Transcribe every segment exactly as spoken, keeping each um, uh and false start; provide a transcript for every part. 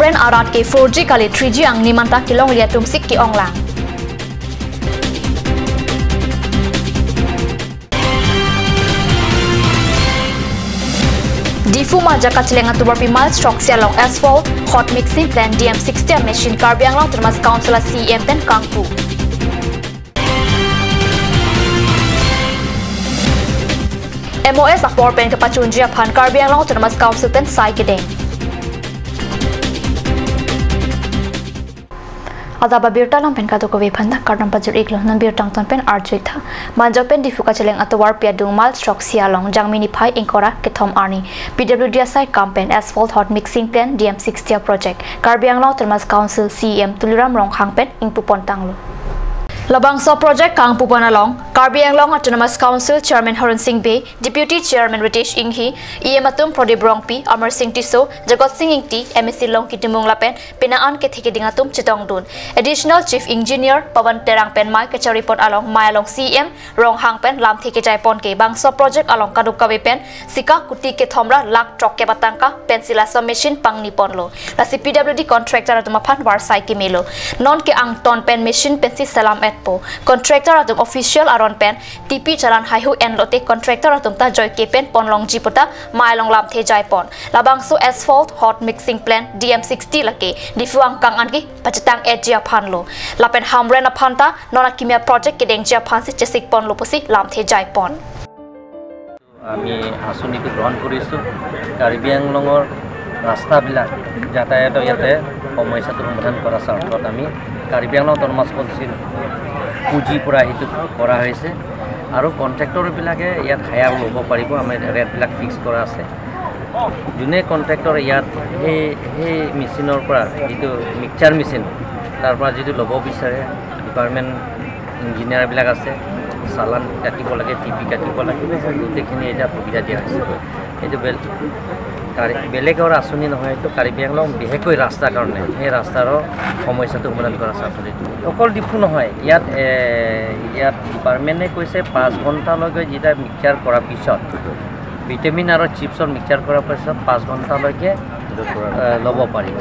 Hamren arat ke four G kali three G angni manta kelongle atum si ke-ong lang. Diphu Maja kacheleng atovarpi mile throksi along asphalt hot mixing plant D M sixty machine Karbi Anglong Autonomous Council a C E M pen kangpu. M O S apor pen kepachunji aphan Karbi Anglong Autonomous Council pen sai kedeng. Adap abirta along pen kadokave aphanta kardom pajir-iklo. Non birta angton pen arju-ik tha. Manjok pen Diphu kacheleng atovarpi adung mile throksi along Jangmi niphai ingkoi ra kethom arni P W D asai akam pen asphalt hot mixing plant D M sixty project Karbi Anglong Autonomous Council C E M Tuliram Ronghang pen ingpupon tanglo. Labangso project kangpupon along Karbi Anglong Autonomous Council Chairman Horen Sing Bey, Deputy Chairman Ritesh Enghi, E M atum Prodip Rongpi, Amar Sing Tisso, Jagat Sing Ingti, M A C Longki Timung lapen pina an kethe keding atum chetongdun. Additional Chief Engineer Pawan Terang pen mei kacharipon along mei along C E M Ronghang pen lamthe kejaipon ke bangso project along kadokave pen sika kuti kethom ra lakh throkkep atangka pensi laso machine pangniponlo. Lasi P W D contractor atum aphan varsai kemelo. Non ke angton pen machine pensi selam-etpo. Contractor atum official aron pen T P challan haihu enlote contractor atum ta joike pen ponlongji puta mei along lamthe jaipon. Labangso asphalt hot mixing plant D M sixty lake Diphu angkang anke pachetang-etji aphanlo. Lapen Hamren aphanta non akimi aproject kedengji aphansi chesikponlo pusi lamthe jaipon. আমি আঁচনিটো গ্ৰহণ কৰিছোঁ। কাৰ্বি আংলঙৰ ৰাস্তাবিলাক যাতায়াতৰ ইয়াতে সমস্যাটো সমাধান কৰাৰ স্বাৰ্থত আমি কাৰ্বি আংলং অট'নমাছ কাউন্সিল পুঁজিৰ পৰা সেইটো কৰা হৈছে। আৰু কণ্ট্ৰেক্টৰবিলাকে ইয়াত হায়াৰ ল'ব পাৰিব, আমি ৰেটবিলাক ফিক্স কৰা আছে। যোনে কণ্ট্ৰেক্টৰ ইয়াত সেই, সেই মেচিনৰ পৰা, যিটো মিক্সচাৰ মেচিন, তাৰ পৰা যিটো ল'ব বিচাৰে, ডিপাৰ্টমেণ্ট ইঞ্জিনিয়াৰবিলাক আছে, চালান কাটিব লাগে, টি পি কাটিব লাগে, গোটেইখিনি এতিয়া সুবিধা দিয়া হৈছে। এইটো বেল-, কাৰি-, বেলেগৰ আঁচনি নহয়, এইটো কাৰ্বি আংলং বিশেষকৈ ৰাস্তাৰ কাৰণে, সেই ৰাস্তাৰো সমস্যাটো সমাধান কৰা স্বাৰ্থতে। অকল ডিফু নহয়, ইয়াত, এ, ইয়াত ডিপাৰ্টমেণ্টে কৈছে পাঁচ ঘণ্টালৈকে যেতিয়া মিক্সচাৰ কৰাৰ পিছত, ভিটামিন আৰু চিপছৰ মিক্সচাৰ কৰাৰ পিছত পাঁচ ঘণ্টালৈকে, এ, ল'ব পাৰিব।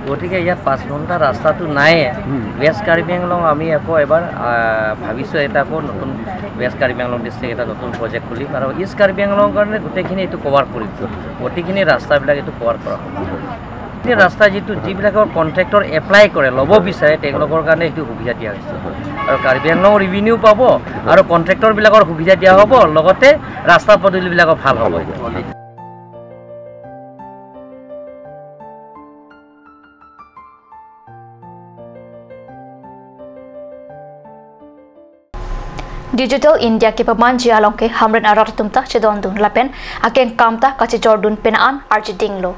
গতিকে ইয়াত পাঁচ ঘণ্টা ৰাস্তাটো নাইয়ে। হুম। ৱেষ্ট কাৰ্বি আংলং আমি আকৌ এবাৰ, আ, ভাবিছোঁ এটা আকৌ নতুন ৱেষ্ট কাৰ্বি আংলং ডিষ্ট্ৰিক্ট এটা নতুন প্ৰজেক্ট খুলিম আৰু ইষ্ট কাৰ্বি আংলঙৰ কাৰণে গোটেইখিনি এইটো কভাৰ কৰিম। গোটেইখিনি ৰাস্তাবিলাক এইটো কভাৰ কৰা হ'ব। এই ৰাস্তা যিটো, যিবিলাকৰ কণ্ট্ৰেক্টৰ এপ্লাই কৰে, ল'ব বিচাৰে, তেওঁলোকৰ কাৰণে এইটো সুবিধা দিয়া হৈছে। আৰু কাৰ্বি আংলং ৰেভিনিউ পাব আৰু কণ্ট্ৰেক্টৰবিলাকৰ সুবিধা দিয়া হ'ব, লগতে ৰাস্তা পদূলিবিলাকো ভাল হ'ব। Digital India kepamanji along ke Hamren arat atum ta chedondun lapen akengkam ta kachejordun pena an arjidinglo.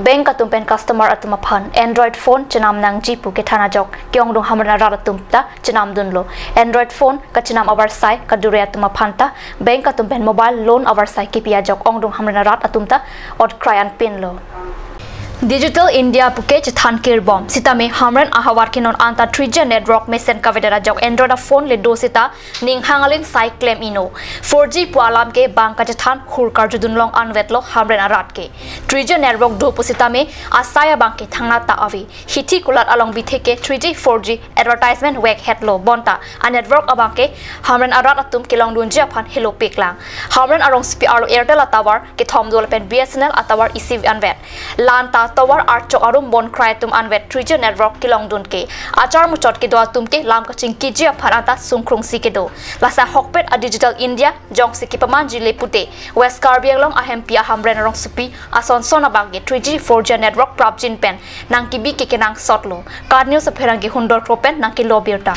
Bank atum pen customer atum aphan Android phone chenam nangji pu kethan ajok ke-ongdung Hamren arat atum ta chenamdunlo. Android phone kachenam avarsai kadure atum aphan ta bank atum pen mobile loan avarsai kipi ajok ongdung Hamren arat atum ta otkhrai anpinlo. Digital India puke chethan kirbom sitame Hamren ahavar ke non anta three G network mesen kavedet ajok Android aphone le do seta ning hangalin sai klem ino. Four G pu alam ke bang kachethan hur karjudun long anvetlo Hamren arat ke. Three G network do pusitame asai abang ke thangnatta ave. Hithi kulat along bithe ke three G, four G advertisement vek hetlo bonta a network abang ke Hamren arat atum kelongdunji aphan helopiklang. Hamren arongsopi arlo Airtel atower kethom do lapen B S N L atower isi anvet. Lanta tower archok arum bon krai atum anvet three G network kelongdun ke. Achar muchot kedo atum ke lam kachingkiji aphan anta sungkrungsi kedo. Lasi ahokpet a Digital India jongsi kepamanji le pute West Karbi Anglong ahempi a Hamren arongsopi asonson abang ke three G, four G network prapjin pen nangkebi ke kenangsotlo. KAT News apherangke Hundor Kro pen nangkelo birta.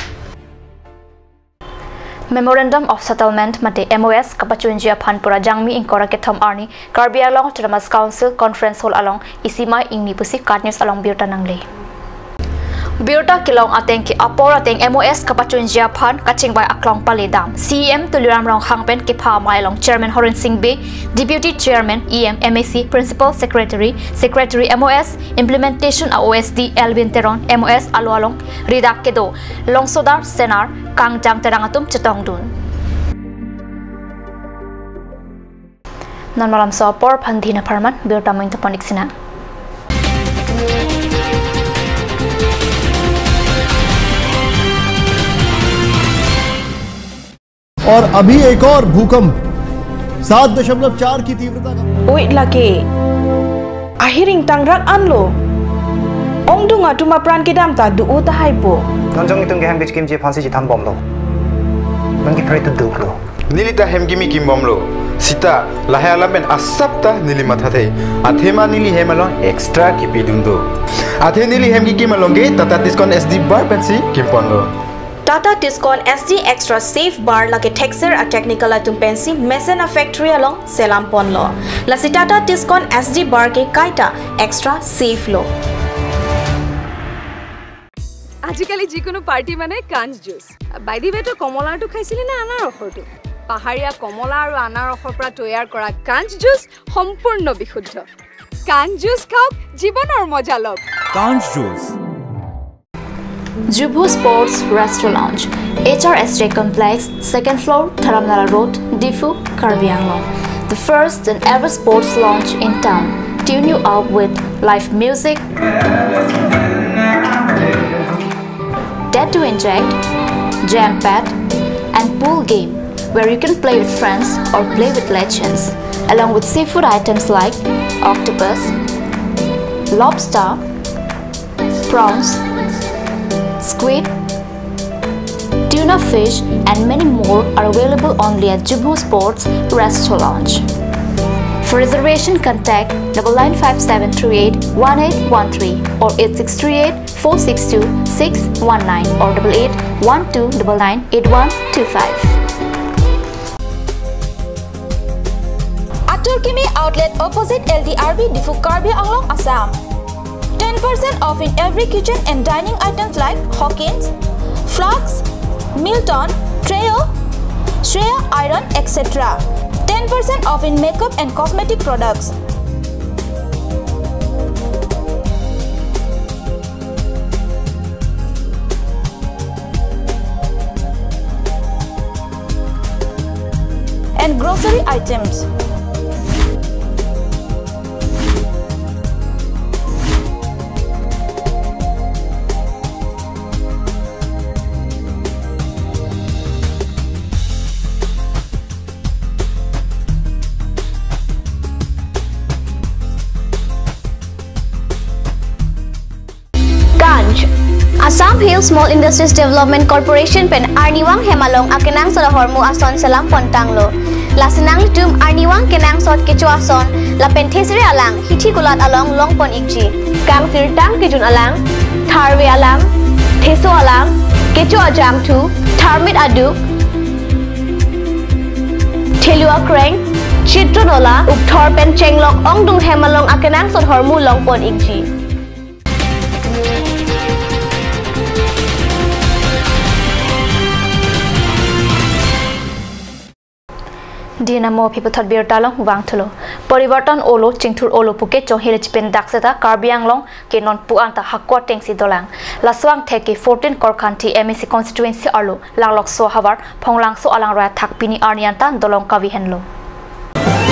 Memorandum of Settlement mate M O S kapachunji aphan pura Jangmi ingkoi ra kethom arni Karbi Anglong Autonomous Council Conference Hall along isi mei ingni pusi KAT News along birta nangle. Birta kelong ateng ke apor ateng M O S kapachunji aphan kachingvai aklong paledam. C E M Tuliram Ronghang pen kepha amei along Chairman Horen Sing Bey, Deputy Chairman, E M, M A C, Principal Secretary, Secretary M O S, Implementation a O S D Elvin Teron, M O S alo along ridak kedo Longsodar Senar, Kangjang Terang atum chetongdun. Non malam so apor aphan dina pharman, birta main topon iksina. और अभी एक और भूकंप सात दशमलव चार की तीव्रता का। Oi lake, ahir ingtangrak anlo. Ongdung atum apran kedam ta do-o tahai po. Non jong itum ke hem kechikimji aphansi chethan bomlo. Non ke pray to duklo. Neli ta hem kimi kim bomlo. Sita, lahai alam pen asap ta neli mathathe. Athema neli hem along extra kipidun do. Athe neli hem kikim along ke Tata Tiscon S D bar pensi kimponlo. Tata Tiscon S D Extra Safe Bar lake thekser a-technical atum pensi mesen a-factory along selam ponlo. Lasi Tata Tiscon S D bar ke kaita extra safe lo. আজিকালি যিকোনো পাৰ্টি মানে কাঞ্চ juice. By the way, তই কমলাৰটো খাইছিলি নে আনাৰসৰটো? পাহাৰীয়া কমলা আৰু আনাৰসৰ পৰা তৈয়াৰ কৰা কাঞ্চ জুচ সম্পূৰ্ণ বিশুদ্ধ। কাঞ্চ জুচ খাওক, জীৱনৰ মজা লওক। Kanch Juice. Jubhu Sports Restaurant, H R S J Complex, second floor, Dharamnala Road, Diphu, Karbi Anglong. The first and ever sports lounge in town. Tune you up with live music, dead to inject, jam pad, and pool game, where you can play with friends or play with legends, along with seafood items like octopus, lobster, prawns, squid, tuna fish, and many more are available only at Jubhu Sports Restaurant. For reservation, contact double nine five seven three eight one eight one three or eight six three eight four six two six one nine or double eight one two double nine eight one two five. Atur Kimi Outlet opposite L D R B Diphu, Karbi Anglong, Assam. Ten percent off in every kitchen and dining items like Hawkins, flasks, Milton, Treo, Shreya iron, et cetera. Ten percent off in makeup and cosmetic products. And grocery items. Kanch, Assam Hill Small Industries Development Corporation pen arnivang hem along akenangsot ahormu ason selam pontanglo. Lasi nanglitum arnivang kenangsot kecho ason lapen thesere alang hithi kulat along longpon ikji. Kangsirtang kejun alang, tharve alang, theso alang, kecho ajangthu, tharmit aduk, thelu akreng, chitron ola, ukthor pen chenglok ongdung hem along akenangsot ahormu longpon ikji. Dinamo aphi puthot birta along vangthulo. Porivarton olo, chingthur olo puke chonghile chipen dak seta Karbi Anglong ke non pu anta hako atengsi dolang. Laso angthek ke fourteen Korkanthi M A C constituency arlo Langlokso ahavar Phonglangso alangroi athak pini arni anta dolong kave henlo.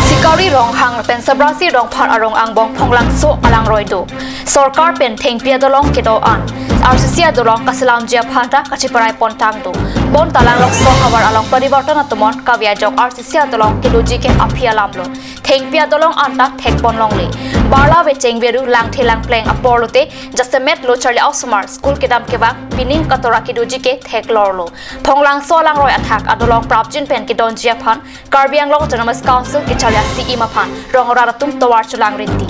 Sikari Ronghang pen Sabrasi Rongphar arong angbong Phonglangso alangroi do. Sorkar pen thengpi adolong kedo an R C C adolong kaselamji aphan ta kachiparai pontang do. Bonta Langlokso ahavar along Porivarton atomon kave ajok R C C adolong kedoji ke aphi alamlo. Thengpi adolong anta thekpon longle. Barla vecheng veru langthe langpleng apor lote jasemet lo charli osomar school kedam kevang pining katora kedoji ke theklorlo. Phonglangso alangroi athak adolong prapjin pen kedonji aphan Karbi Anglong Autonomous Council kacharli a-C E M aphan rong arat atum tovar chelang rinti.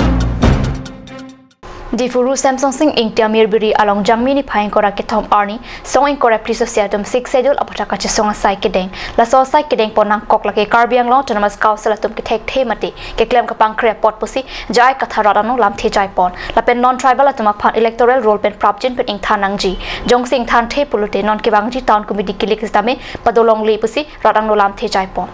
Diphu Ru Semsonsing Ingti Amir Biri along Jangmi niphai ingkoi ra kethom arni song ingkoi ra phli sosi atum Sixth Schedule aputhak kachesong asai kedeng. Laso asai kedeng pon nangkok lake Karbi Anglong Autonomous Council atum kethekthe mate keklem kapangkre apot pusi J I Kathar rat angno lamthe jaipon. Lapen non-tribal atum aphan electoral roll pen prapjin pen ingthan nangji. Jongsi ingthanthe pulote non kevangji town committee kilik sitame padolongle pusi rat angno lamthe jaipon.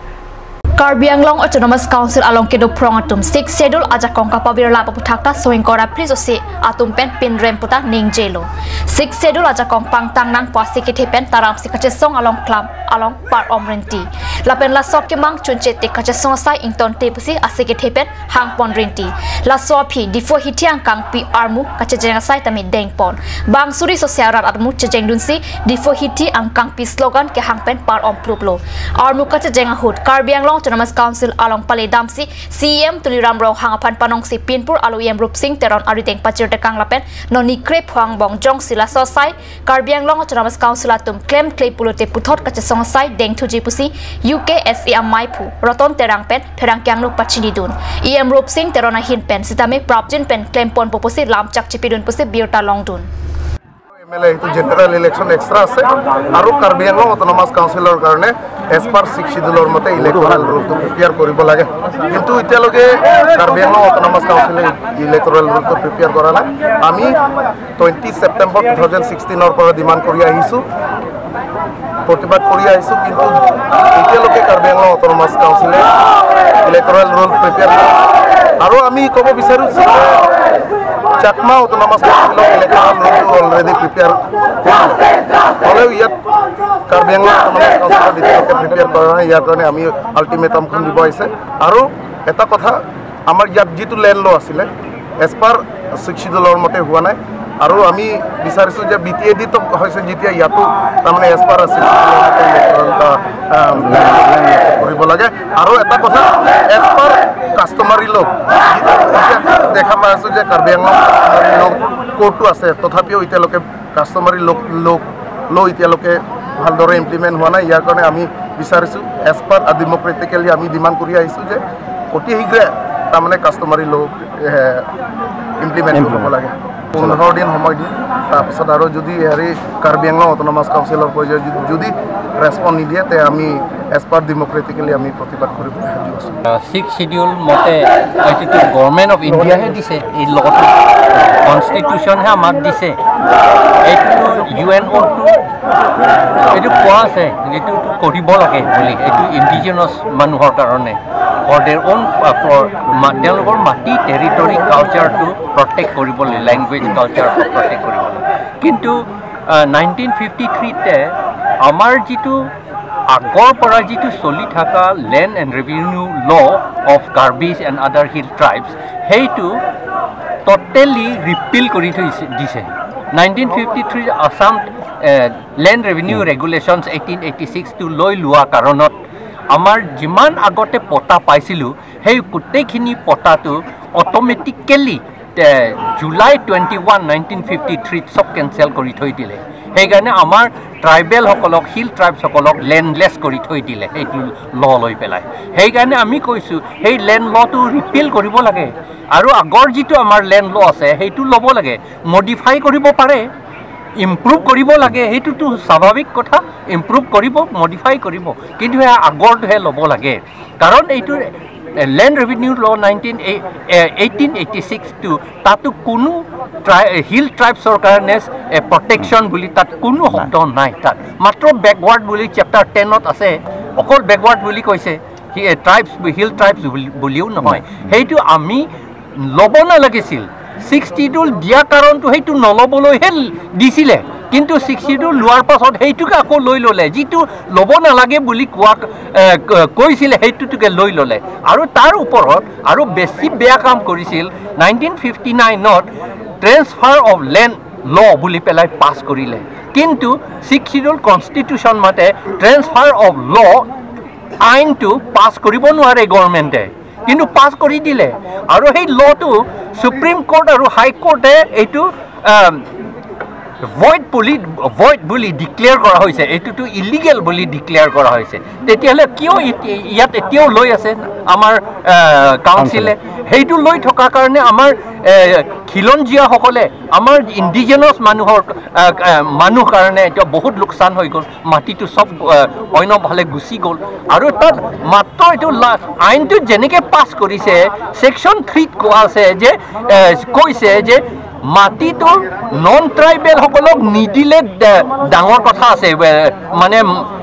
Karbi Anglong Autonomous Council along kedo phrong atum Sixth Schedule ajakong kapavirlap aputhak ta song ingkoi ra phli sosi atum pen pinrem puta ningjelo. Sixth Schedule ajakong pangtang nangpo ase kethe pen taramsi kachesong along klam along par-om rinti. Lapen laso akemang chunche te kachesong asai ingtonte pusi ase kethe pen hangpon rinti. Laso aphi Diphu hithi angkangpi armu kachejeng asai tame dengpon. Bang suri sose arat armu chejengdunsi Diphu hithi angkangpi slogan kehang pen par-om pluplo. Armu kachejeng ahut Karbi Anglong Autonomous Council along paledamsi C E M Tuliram Ronghang aphan panongsi Pinpur alo E M Rupsing Teron arideng pachirtekang lapen non ni krepho angbong jongsi laso asai Karbi Anglong Autonomous Council atum klemkle pulote puthot kachesong asai dengthuji pusi U K S A amaiphu Roton Terang pen pherangke angno pachinidun. E M Rupsing Teron ahin pen sitame prapjin pen klemponpo pusi lamchak chipidun pusi birta longdun. M L A, এইটো general election extra আছে আৰু কাৰ্বি আংলং অট'নমাছ কাউন্সিলৰ কাৰণে as per six শ্বিডিউলৰ মতে ইলেক্টৰেল ৰুলটো প্ৰিপেয়াৰ কৰিব লাগে। কিন্তু এতিয়ালৈকে কাৰ্বি আংলং অট'নমাছ কাউন্সিলে ইলেক্টৰেল ৰুলটো প্ৰিপেয়াৰ কৰা নাই। আমি টুৱেণ্টি ছেপ্টেম্বৰ টু থাউজেণ্ড ছিক্সটিনৰ পৰা ডিমাণ্ড কৰি আহিছোঁ, প্ৰতিবাদ কৰি আহিছোঁ, কিন্তু এতিয়ালৈকে কাৰ্বি আংলং অট'নমাছ কাউন্সিলে ইলেক্টৰেল ৰুল প্ৰিপেয়াৰ কৰা নাই। আৰু আমি ক'ব বিচাৰোঁ যে চাকমা অট'নমাছ কাউন্সিলৰ ইলেক্টৰেল ৰুলটো অলৰেডি প্ৰিপেয়াৰ হ'লেও ইয়াত কাৰ্বি আংলং অট'নমাছ কাউন্সিলত এতিয়ালৈকে প্ৰিপেয়াৰ কৰা নাই। ইয়াৰ কাৰণে আমি আল্টিমেটামখন দিব আহিছে। আৰু এটা কথা, আমাৰ ইয়াত যিটো লেণ্ড ল' আছিলে, এজ পাৰ ছিক্স শ্বিডিউলৰ মতে হোৱা নাই। আৰু আমি বিচাৰিছোঁ যে বি টি এ ডিত হৈছে যেতিয়া ইয়াতো তাৰমানে এজ পাৰ ছিক্স শ্বিডিউলৰ মতে ইলেক্টৰেল, আহ, আহ, কৰিব লাগে। আৰু এটা কথা, এজ পাৰ কাষ্টমাৰী ল' যিটো এতিয়া দেখা পাই আছোঁ যে কাৰ্বি আংলং কাষ্টমাৰী ল' কোডটো আছে, তথাপিও এতিয়ালৈকে কাষ্টমাৰী ল' ল' ল' এতিয়ালৈকে ভালদৰে ইমপ্লিমেণ্ট হোৱা নাই। ইয়াৰ কাৰণে আমি বিচাৰিছোঁ, এজ পাৰ ডেমক্ৰেটিকেলি আমি ডিমাণ্ড কৰি আহিছোঁ যে অতি শীঘ্ৰে তাৰমানে কাষ্টমাৰী ল' ইমপ্লিমেণ্ট হ'ব লাগে। পোন্ধৰ দিন সময় দিম, তাৰপিছত আৰু যদি হেৰি কাৰ্বি আংলং অট'নমাছ কাউন্সিলৰ পৰ্যায়ত যদি, যদি ৰেচপন্স নিদিয়ে, তে আমি এজ পাৰ ডেমক্ৰেটিকেলি আমি প্ৰতিবাদ কৰিবলৈ সাজু আছোঁ। ছিক্স শ্বিডিউল মতে এইটোতো গভৰ্ণমেণ্ট অফ ইণ্ডিয়াহে দিছে, এই লগতে কনষ্টিটিউশ্যনহে আমাক দিছে। এইটো ইউ এন অ'টো এইটো কোৱা আছে, যিটো কৰিব লাগে বুলি, এইটো ইণ্ডিজিনাছ মানুহৰ কাৰণে, ফৰ দেৰ অ'ন, তেওঁলোকৰ মাটি, টেৰিটৰী, কালচাৰটো প্ৰটেক্ট কৰিবলৈ, লেংগুৱেজ কালচাৰটো প্ৰটেক্ট কৰিবলৈ। কিন্তু নাইনটিন ফিফটি থ্ৰীতে আমাৰ যিটো আগৰ পৰা যিটো চলি থকা Land and Revenue Law of Karbis and Other Hill Tribes, সেইটো ট'টেলি ৰিপিল কৰি থৈছে, দিছে। Nineteen fifty three Assam land revenue regulations eighteen eighty ছিক্সটো লৈ লোৱা কাৰণত আমাৰ যিমান আগতে পটা পাইছিলোঁ, সেই গোটেইখিনি potato automatically July twenty one nineteen fifty থ্ৰীত চব কেঞ্চেল কৰি থৈ দিলে। সেইকাৰণে আমাৰ ট্ৰাইবেলসকলক, হিল ট্ৰাইবছসকলক লেণ্ডলেছ কৰি থৈ দিলে সেইটো ল' লৈ পেলাই। সেইকাৰণে আমি কৈছোঁ, সেই লেণ্ড লটো ৰিপিল কৰিব লাগে আৰু আগৰ যিটো আমাৰ লেণ্ড ল' আছে সেইটো ল'ব লাগে। মডিফাই কৰিব পাৰে, ইমপ্ৰুভ কৰিব লাগে, সেইটোতো স্বাভাৱিক কথা, ইমপ্ৰুভ কৰিব, মডিফাই কৰিব, কিন্তু সেই আগৰটোহে ল'ব লাগে। কাৰণ এইটো লেণ্ড ৰেভিনিউ ল' নাইনটিন এইটিন এইটি ছিক্সটো, তাতো কোনো ট্ৰাই হিল ট্ৰাইবছৰ কাৰণে প্ৰটেকশ্যন বুলি তাত কোনো শব্দ নাই। তাত মাত্ৰ বেকৱাৰ্ড বুলি চেপ্টাৰ টেনত আছে, অকল বেকৱাৰ্ড বুলি কৈছে। ট্ৰাইবছ, হিল ট্ৰাইবছ বুলিও নহয়। সেইটো আমি ল'ব নালাগিছিল। ছিক্স শ্বিডিউল দিয়া কাৰণটো সেইটো নল'বলৈহে দিছিলে, কিন্তু ছিক্স শ্বিডিউল লোৱাৰ পাছত সেইটোকে আকৌ লৈ ল'লে, যিটো ল'ব নালাগে বুলি কোৱা, এ, ক-, কৈছিলে সেইটোকে লৈ ল'লে। আৰু তাৰ ওপৰত আৰু বেছি বেয়া কাম কৰিছিল, নাইনটিন ফিফটি নাইনত ট্ৰেন্সফাৰ অফ লেণ্ড ল' বুলি পেলাই পাছ কৰিলে, কিন্তু ছিক্স শ্বিডিউল কনষ্টিটিউশ্যন মতে ট্ৰেন্সফাৰ অফ ল' আইনটো পাছ কৰিব নোৱাৰে গভৰ্ণমেণ্টে, কিন্তু পাছ কৰি দিলে। আৰু সেই লটো ছুপ্ৰিম কোৰ্ট আৰু হাই কোৰ্টে এইটো, আম, ভইড বুলি, ভইড বুলি ডিক্লেয়াৰ কৰা হৈছে, এইটোতো ইলিগেল বুলি ডিক্লেয়াৰ কৰা হৈছে। তেতিয়াহ'লে কিয় ইতি-, ইয়াত এতিয়াও লৈ আছে আমাৰ, আহ, কাউন্সিলে? সেইটো লৈ থকাৰ কাৰণে আমাৰ, এ, খিলঞ্জীয়াসকলে, আমাৰ ইণ্ডিজিনাছ মানুহৰ, আহ, আহ, মানুহ কাৰণে এতিয়া বহুত লোকচান হৈ গ'ল। মাটিটো চব, আহ, অন্য ফালে গুচি গ'ল। আৰু তাত মাত্ৰ এইটো লা-, আইনটো যেনেকে পাছ কৰিছে, ছেকশ্যন থ্ৰীত কোৱা আছে যে, এ, কৈছে যে মাটিটো নন ট্ৰাইবেলসকলক নিদিলে ডা-, ডাঙৰ কথা আছে, এ, মানে,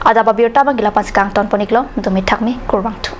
Adap abirta abang ke lapu-an si kangton pon-iklo, dumi thakmi, kurvangthu.